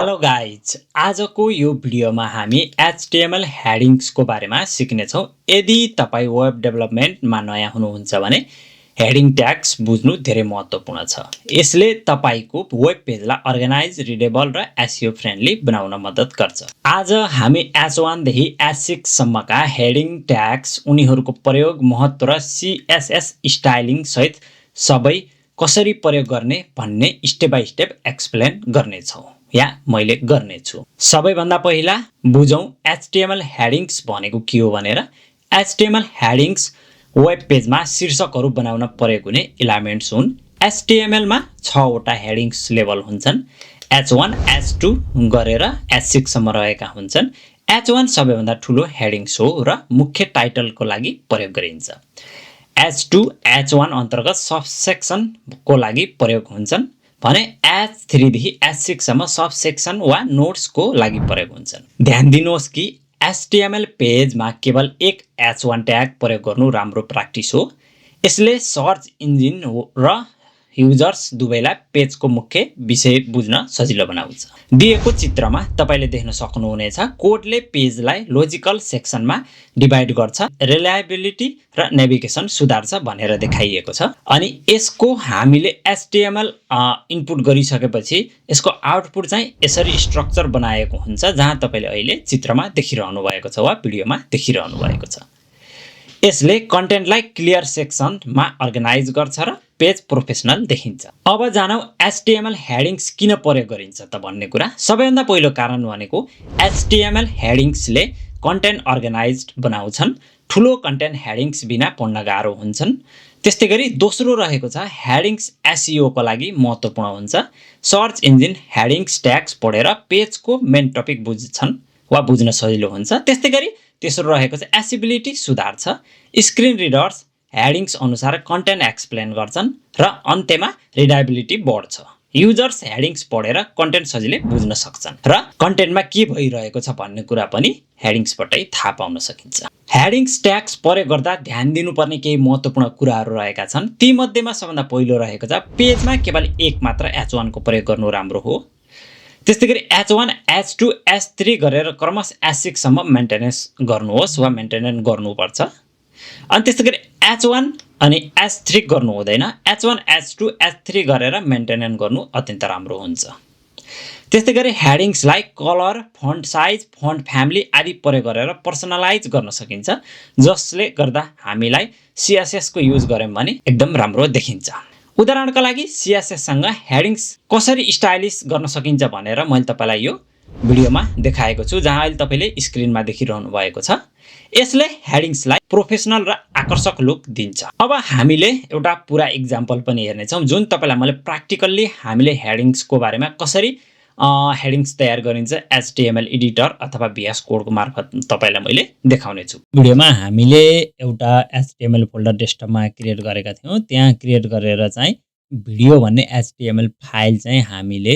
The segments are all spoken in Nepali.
हेलो गाइज, आजको यो भिडियोमा हामी HTML हेडिङ्सको बारेमा सिक्नेछौँ। यदि तपाईँ वेब डेभलपमेन्टमा नयाँ हुनुहुन्छ भने हेडिङ ट्याग्स बुझ्नु धेरै महत्त्वपूर्ण छ। यसले तपाईको वेब पेजलाई अर्गनाइज, रिडेबल र एसइओ फ्रेन्डली बनाउन मद्दत गर्छ। आज हामी H1 देखि H6 सम्मका हेडिङ ट्याग्स, उनीहरूको प्रयोग, महत्त्व र CSS स्टाइलिङ सहित सबै कसरी प्रयोग गर्ने भन्ने स्टेप बाइ स्टेप एक्सप्लेन गर्नेछौँ या मैले गर्नेछु। सबैभन्दा पहिला बुझौँ HTML हेडिङ्स भनेको के हो भनेर। HTML हेडिङ्स वेब पेजमा शीर्षकहरू बनाउन प्रयोग हुने इलिमेन्ट्स हुन्। HTML मा 6 वटा हेडिङ्स लेभल हुन्छन्। H1, H2 गरेर H6 सम्म रहेका हुन्छन्। H1 सबैभन्दा ठुलो हेडिङ्स हो र मुख्य टाइटलको लागि प्रयोग गरिन्छ। H2, H1 अन्तर्गत सबसेक्सनको लागि प्रयोग हुन्छन् भने H3 देखि H6 सम्म सबसेक्सन वा नोट्सको लागि प्रयोग हुन्छन्। ध्यान दिनुहोस् कि HTML पेजमा केवल एक H1 ट्याग प्रयोग गर्नु राम्रो प्र्याक्टिस हो। यसले सर्च इन्जिन र युजर्स दुवैलाई पेजको मुख्य विषय बुझ्न सजिलो बनाउँछ। दिएको चित्रमा तपाईले देख्न सक्नुहुनेछ कोडले पेजलाई लोजिकल सेक्सनमा डिभाइड गर्छ, रिलायबिलिटी र नेभिगेसन सुधार्छ भनेर देखाइएको छ। अनि यसको हामीले HTML इनपुट गरिसकेपछि यसको आउटपुट चाहिँ यसरी स्ट्रक्चर बनाएको हुन्छ, जहाँ तपाईले अहिले चित्रमा देखिरहनु भएको छ वा भिडियोमा देखिरहनु भएको छ। यसले कन्टेन्टलाई क्लियर सेक्सनमा अर्गनाइज गर्छ र पेज प्रोफेसनल देखिन्छ। अब जानौ HTML हेडिङ्स किन प्रयोग गरिन्छ त भन्ने कुरा। सबैभन्दा पहिलो कारण भनेको HTML हेडिङ्सले कन्टेन्ट अर्गनाइज्ड बनाउँछन्। ठुलो कन्टेन्ट हेडिङ्स बिना पढ्न गाह्रो हुन्छन्। त्यस्तै गरी दोस्रो रहेको छ हेडिङ्स एसइओ को लागि महत्त्वपूर्ण हुन्छ। सर्च इन्जिन हेडिङ्स ट्याग्स पढेर पेजको मेन टपिक बुझ्छन् वा बुझ्न सजिलो हुन्छ। त्यस्तै गरी तेस्रो रहेको छ एसिबिलिटी सुधार्छ। स्क्रिन रिडर्स हेडिङ्स अनुसार कन्टेन्ट एक्सप्लेन गर्छन् र अन्त्यमा रिडाबिलिटी बढ्छ। युजर्स हेडिङ्स पढेर कन्टेन्ट सजिलै बुझ्न सक्छन् र कन्टेन्टमा के भइरहेको छ भन्ने कुरा पनि हेडिङ्सबाटै थाहा पाउन सकिन्छ। हेडिङ्स ट्याग्स प्रयोग गर्दा ध्यान दिनुपर्ने केही महत्त्वपूर्ण कुराहरू रहेका छन्। ती मध्येमा सबभन्दा पहिलो रहेको छ पेजमा केवल एक मात्र H1 को प्रयोग गर्नु राम्रो हो। त्यस्तै गरी H1, H2, H3 गरेर क्रमशः H6 सम्म मेन्टेनेन्स गर्नुहोस् वा मेन्टेनेन्स गर्नुपर्छ। अनि त्यस्तै गरी H1 अनि H3 गर्नु हुँदैन। H1, H2, H3 गरेर मेन्टेनेन्स गर्नु अत्यन्त राम्रो हुन्छ। त्यस्तै गरी हेडिङ्सलाई colour, font size, font family आदि प्रयोग गरेर पर्सनलाइज गर्न सकिन्छ, जसले गर्दा हामीलाई CSS को युज गर्यौं भने एकदम राम्रो देखिन्छ। उदाहरणका लागि CSS सँग हेडिङ्स कसरी स्टाइलिश गर्न सकिन्छ भनेर मैले तपाईलाई यो भिडियोमा देखाएको छु, जहाँ अहिले तपाईले स्क्रिनमा देखिरहनु भएको छ। यसले हेडिङ्सलाई प्रोफेसनल र आकर्षक लुक दिन्छ। अब हामीले एउटा पुरा एक्जाम्पल पनि हेर्नेछौँ, जुन तपाईलाई मैले प्र्याक्टिकल्ली हामीले हेडिङ्सको बारेमा कसरी हेडिङ्स तयार गरिन्छ HTML एडिटर अथवा VS कोडको मार्फत तपाईलाई मैले देखाउने छु। भिडियोमा हामीले एउटा HTML फोल्डर डेस्कटपमा क्रिएट गरेका थियौं। त्यहाँ क्रिएट गरेर चाहिँ भिडियो भन्ने HTML फाइल चाहिँ हामीले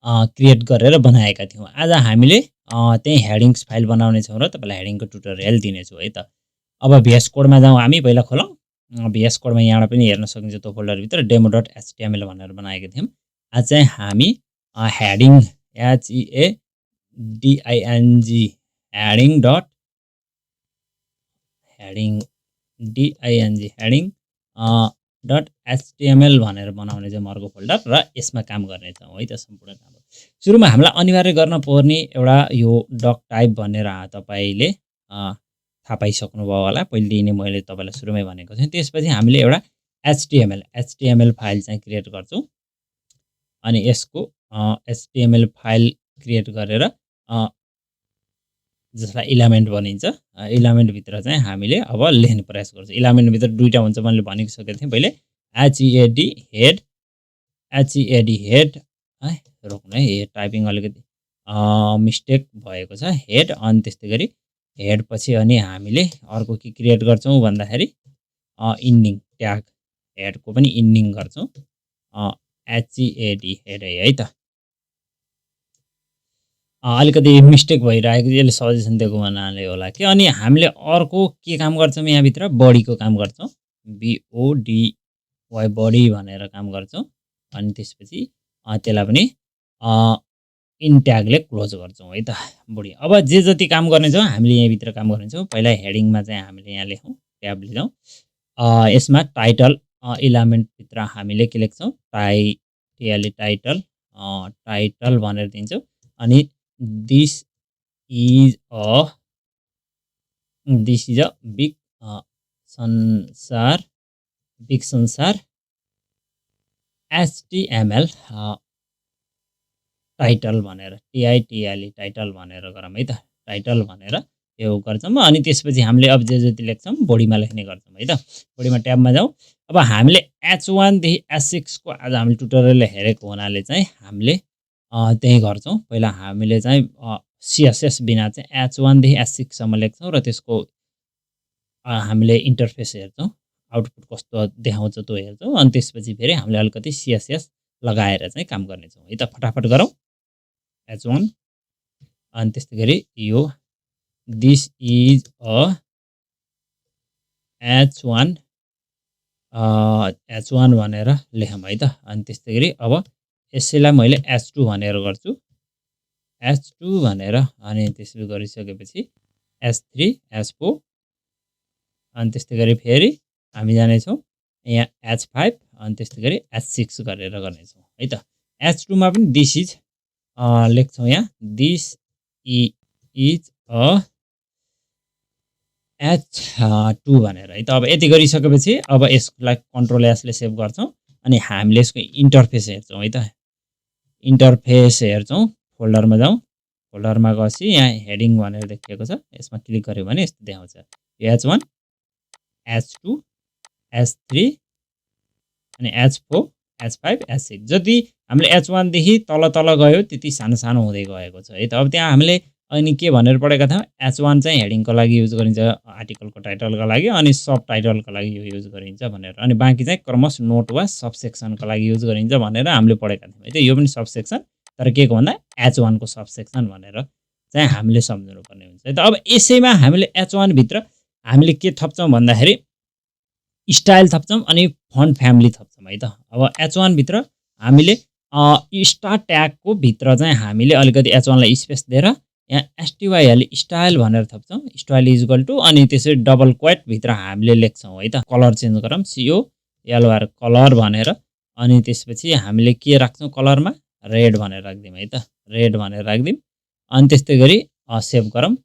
क्रिएट गरेर बनाएका थियौं। आज हामीले त्यही हेडिङ्स फाइल बनाउने छौं र तपाईलाई हेडिङको ट्युटोरियल दिनेछु है त। अब VS कोडमा जाउँ, हामी पहिला खोलौं। VS कोडमा यहाँबाट पनि हेर्न सकिन्छ त्यो फोल्डर भित्र demo.html भनेर बनाएका थियौं। आज चाहिँ हामी हेडिङ heading.html भनेर बनाउने चाहिँ अर्को फोल्डर र यसमा काम गर्ने छौं है त सम्पूर्ण काम। सुरुमा हामीलाई अनिवार्य गर्न पर्ने एउटा यो डक टाइप भनेर तपाईले थाहा पाइसक्नु भयो होला। पहिले नै मैले तपाईलाई सुरुमै भनेको थिएँ। त्यसपछि हामीले एउटा HTML फाइल चाहिँ क्रिएट गर्छौं अनि यसको HTML फाइल क्रिएट गरेर जसलाई इलिमेन्ट भनिन्छ, इलिमेन्ट भित्र चाहिँ हामीले अब लेख्ने प्रयास गर्छौं। इलिमेन्ट भित्र दुईटा हुन्छ मैले भनिसकेको थिएँ पहिले, head है, रोक्नु है, यो टाइपिङ अलिकति मिस्टेक भएको छ। हेड अनि त्यस्तै गरी हेड पछि अनि हामीले अर्को के क्रिएट गर्छौं भन्दाखेरि इन्डिङ ट्याग, हेडको पनि इन्डिङ गर्छौं, हेड है त। अलिकति मिस्टेक भइरहेको, यसले सजेसन दिएको हुनाले होला कि। अनि हामीले अर्को के काम गर्छौं, यहाँ भित्र बडीको काम गर्छौं, BODY बडी भनेर काम गर्छौं। अनि त्यसपछि त्यसलाई पनि इन ट्यागले क्लोज गर्छौँ है त बढी। अब जे जति काम गर्नेछौँ हामीले यहीँभित्र काम गर्नेछौँ। पहिला हेडिङमा चाहिँ हामीले यहाँ लेखौँ, ट्याब लिँदौँ। यसमा टाइटल इलिमेन्टभित्र हामीले के लेख्छौँ, टाइटल टाइटल भनेर दिन्छौँ। अनि दिस इज अ बिग संसार बिग संसार HTML टाइटल भनेर टाइटल भनेर गरौँ है त, टाइटल भनेर यो गर्छौँ। अनि त्यसपछि हामीले अब जे जति लेख्छौँ बढीमा लेख्ने गर्छौँ है त। बढीमा ट्याबमा जाउँ। अब हामीले H1 देखि H6 को आज हामीले ट्युटोरियल हेरेको हुनाले चाहिँ हामीले त्यही गर्छौँ। पहिला हामीले चाहिँ CSS बिना चाहिँ H1 देखि H6 सम्म लेख्छौँ र त्यसको हामीले इन्टरफेस हेर्छौँ, आउटपुट कस्तो देखाउँछ त्यो हेर्छौँ। अनि त्यसपछि फेरि हामीले अलिकति CSS लगाएर चाहिँ काम गर्नेछौँ है त। फटाफट गरौँ। H1 अनि त्यस्तै गरी यो दिस इज अ H1 भनेर लेखौँ है त। अनि त्यस्तै गरी अब यसैलाई मैले H2 भनेर गर्छु, H2 भनेर। अनि त्यसो गरिसकेपछि H3 H4 अनि त्यस्तै गरी फेरि हामी जानेछौँ यहाँ H5 अनि त्यस्तै गरी H6 गरेर गर्नेछौँ है त। H2 मा पनि दिस इज लेख्छौँ यहाँ, दिस इज अ H2 भनेर है त। अब यति गरिसकेपछि अब यसलाई कन्ट्रोल एसले सेभ गर्छौँ। अनि हामीले यसको इन्टरफेस हेर्छौँ है त। इन्टरफेस हेर्छौँ, फोल्डरमा जाउँ। फोल्डरमा गएपछि यहाँ हेडिङ भनेर देखिएको छ, यसमा क्लिक गऱ्यो भने यस्तो देखाउँछ। H1 H2 H3 अनि H4 H5 H6। जति हामीले H1 देखि तल तल गयो त्यति सानो सानो हुँदै गएको छ है त। अब त्यहाँ हामीले अनि के भनेर पढेका थियौँ, H1 चाहिँ हेडिङको लागि युज गरिन्छ, आर्टिकलको टाइटलको लागि, अनि सब टाइटलको लागि यो युज गरिन्छ भनेर। अनि बाँकी चाहिँ क्रमश नोट वा सब सेक्सनको लागि युज गरिन्छ भनेर हामीले पढेका थियौँ है त। यो पनि सब सेक्सन, तर के को भन्दा H1 को सब सेक्सन भनेर चाहिँ हामीले सम्झनुपर्ने हुन्छ है त। अब यसैमा हामीले H1 भित्र हामीले के थप्छौँ भन्दाखेरि स्टाइल थप्छौँ अनि फन्ट फ्यामिली थप्छौँ है त। अब H1 भित्र हामीले स्टार ट्यागको भित्र चाहिँ हामीले अलिकति H1 लाई स्पेस दिएर यहाँ STYL स्टाइल भनेर थप्छौँ, स्टाइल इज इक्वल टु, अनि त्यसरी डबल क्वाट भित्र हामीले लेख्छौँ है त। कलर चेन्ज गरौँ, COLR कलर भनेर। अनि त्यसपछि हामीले के राख्छौँ कलरमा, रेड भनेर राखिदिउँ है त, रेड भनेर राखिदिउँ। अनि त्यस्तै गरी सेभ गरौँ।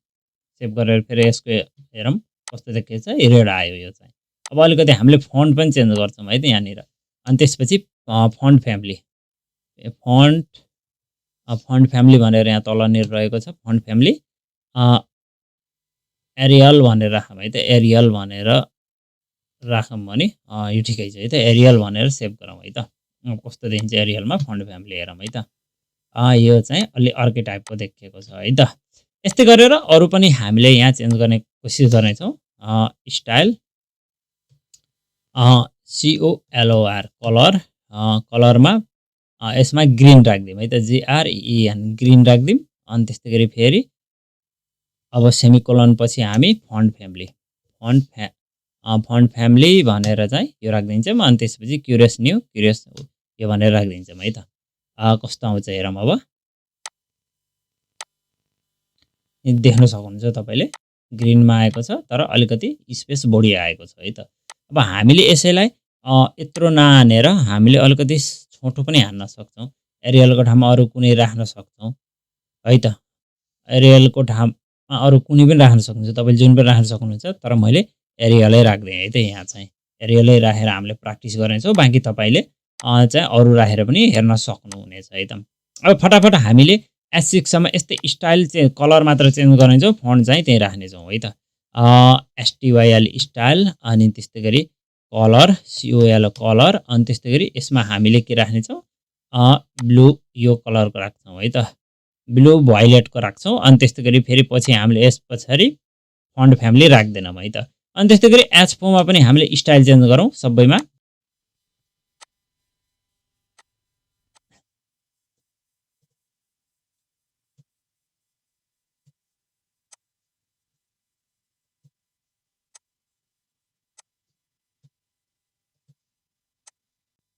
सेभ गरेर फेरि यसको हेरौँ कस्तो देखिन्छ, रेड आयो यो चाहिँ। अब अलिकति हामीले फन्ट पनि चेन्ज गर्छौँ है त यहाँनिर। अनि त्यसपछि फन्ट फ्यामिली, फन्ट फ्यामिली भनेर यहाँ तलनिर रहेको छ, फन्ट फ्यामिली एरियल भनेर राखौँ है त। एरियल भनेर राखौँ भने यो ठिकै छ है त। एरियल भनेर सेभ गरौँ है त। कस्तो देखिन्छ एरियलमा फन्ट फ्यामिली हेरौँ है त। यो चाहिँ अलि अर्कै टाइपको देखिएको छ है त। यस्तै गरेर अरू पनि हामीले यहाँ चेन्ज गर्ने कोसिस गर्नेछौँ। स्टाइल COLOR कलर, कलरमा यसमा ग्रिन राखिदिउँ है त, GREN ग्रिन राखिदिउँ। अनि त्यस्तै गरी फेरि अब सेमिकोलन पछि हामी फन्ट फ्यामिली भनेर चाहिँ यो राखिदिन्छौँ। अनि त्यसपछि क्युरियस न्यू क्युरियस यो भनेर राखिदिन्छौँ है त। कस्तो आउँछ हेरौँ। अब देख्न सक्नुहुन्छ तपाईँले ग्रिनमा आएको छ, तर अलिकति स्पेस बढी आएको छ है त। अब हामीले यसैलाई यत्रो नहानेर हामीले अलिकति छोटो पनि हान्न सक्छौँ। एरियलको ठाउँमा अरू कुनै राख्न सक्छौँ है त। एरियलको ठाउँमा अरू कुनै पनि राख्न सक्नुहुन्छ, तपाईँले जुन पनि राख्न सक्नुहुन्छ। तर मैले एरियलै राखिदिएँ है त। यहाँ चाहिँ एरियलै राखेर हामीले प्र्याक्टिस गर्नेछौँ। बाँकी तपाईँले चाहिँ अरू राखेर पनि हेर्न सक्नुहुनेछ है त। अब फटाफट हामीले H6 सम्म यस्तै स्टाइल चाहिँ कलर मात्र चेन्ज गर्नेछौँ, फन्ट चाहिँ त्यही राख्नेछौँ है त। STYL स्टाइल, अनि त्यस्तै गरी कलर COL कलर। अनि त्यस्तै गरी यसमा हामीले के राख्नेछौँ, ब्लू यो कलरको राख्छौँ है त, ब्लू भोइलेटको राख्छौँ। अनि त्यस्तै गरी फेरि पछि हामीले यस पछाडि फन्ट फ्यामिली राख्दैनौँ है त। अनि त्यस्तै गरी H4 मा पनि हामीले स्टाइल चेन्ज गरौँ सबैमा।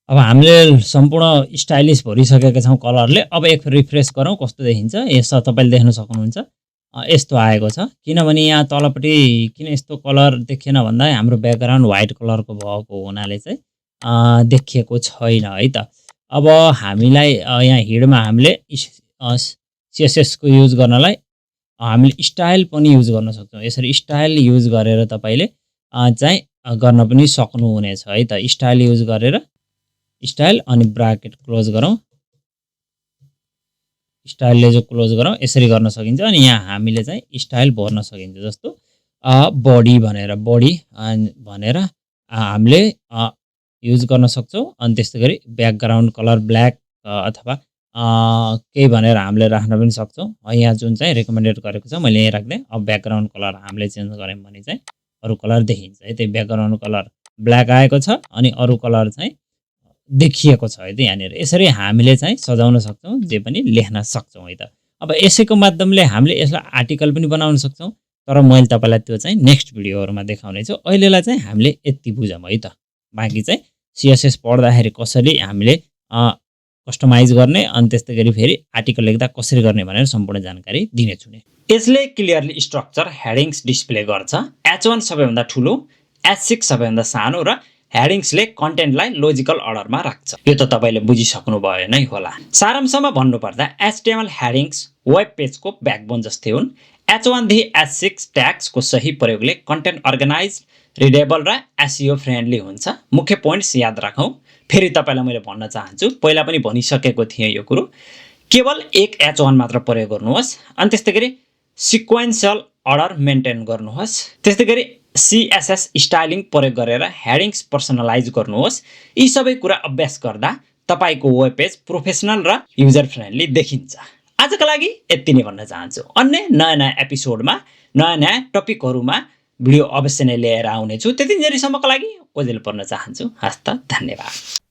अब हामीले सम्पूर्ण स्टाइलिस भरिसकेका छौँ कलरले। अब एक रिफ्रेस गरौँ कस्तो देखिन्छ। यसो तपाईँले देख्न सक्नुहुन्छ यस्तो आएको छ। किनभने यहाँ तलपट्टि किन यस्तो कलर देखिएन भन्दा हाम्रो ब्याकग्राउन्ड व्हाइट कलरको भएको हुनाले चाहिँ देखिएको छैन है त। अब हामीलाई यहाँ हिडमा हामीले CSS को युज गर्नलाई हामीले स्टाइल पनि युज गर्न सक्छौँ। यसरी स्टाइल युज गरेर तपाईँले चाहिँ गर्न पनि सक्नुहुनेछ है त। स्टाइल युज गरेर स्टाइल अनि ब्राकेट क्लोज गरौँ। स्टाइलले जो क्लोज गरौँ यसरी गर्न सकिन्छ। अनि यहाँ हामीले चाहिँ स्टाइल भर्न सकिन्छ। जस्तो बडी भनेर हामीले युज गर्न सक्छौँ। अनि त्यस्तै गरी ब्याकग्राउन्ड कलर ब्ल्याक अथवा केही भनेर हामीले राख्न पनि सक्छौँ। यहाँ जुन चाहिँ रेकमेन्डेड गरेको छ मैले यहीँ राख्दै। अब ब्याकग्राउन्ड कलर हामीले चेन्ज गऱ्यौँ भने चाहिँ अरू कलर देखिन्छ है। त्यही ब्याकग्राउन्ड कलर ब्ल्याक आएको छ अनि अरू कलर चाहिँ देखिएको छ है त यहाँनिर। यसरी हामीले चाहिँ सजाउन सक्छौँ, जे पनि लेख्न सक्छौँ है त। अब यसैको माध्यमले हामीले यसलाई आर्टिकल पनि बनाउन सक्छौँ। तर मैले तपाईँलाई त्यो चाहिँ नेक्स्ट भिडियोहरूमा देखाउने छु। अहिलेलाई चाहिँ हामीले यति बुझौँ है त। बाँकी चाहिँ CSS पढ्दाखेरि कसरी हामीले कस्टमाइज गर्ने अनि त्यस्तै गरी फेरि आर्टिकल लेख्दा कसरी गर्ने भनेर सम्पूर्ण जानकारी दिनेछु नि। यसले क्लियरली स्ट्रक्चर हेडिङ्स डिस्प्ले गर्छ। H1 सबैभन्दा ठुलो, H6 सबैभन्दा सानो र हेडिङ्सले कन्टेन्टलाई लोजिकल अर्डरमा राख्छ। यो त तपाईँले बुझिसक्नु भयो नै होला। सारांशमा भन्नुपर्दा HTML हेडिङ्स वेब पेजको ब्याकबोन जस्तै हुन्। H1 देखि H6 ट्याग्सको सही प्रयोगले कन्टेन्ट अर्गनाइज, रिडेबल र SEO फ्रेन्डली हुन्छ। मुख्य पोइन्ट्स याद राखौँ। फेरि तपाईँलाई मैले भन्न चाहन्छु, पहिला पनि भनिसकेको थिएँ यो कुरो। केवल एक H1 मात्र प्रयोग गर्नुहोस्। अनि त्यस्तै गरी सिक्वेन्शियल अर्डर मेन्टेन गर्नुहोस्। त्यस्तै गरी CSS स्टाइलिङ प्रयोग गरेर हेडिङ्स पर्सनलाइज गर्नुहोस्। यी सबै कुरा अभ्यास गर्दा तपाईँको वेब पेज प्रोफेसनल र युजर फ्रेन्डली देखिन्छ। आजका लागि यति नै भन्न चाहन्छु। अन्य नयाँ एपिसोडमा नयाँ टपिकहरूमा भिडियो अवश्य नै लिएर आउनेछु। त्यतिन्जेलसम्मको लागि ओजेल पर्न चाहन्छु। हस्त धन्यवाद।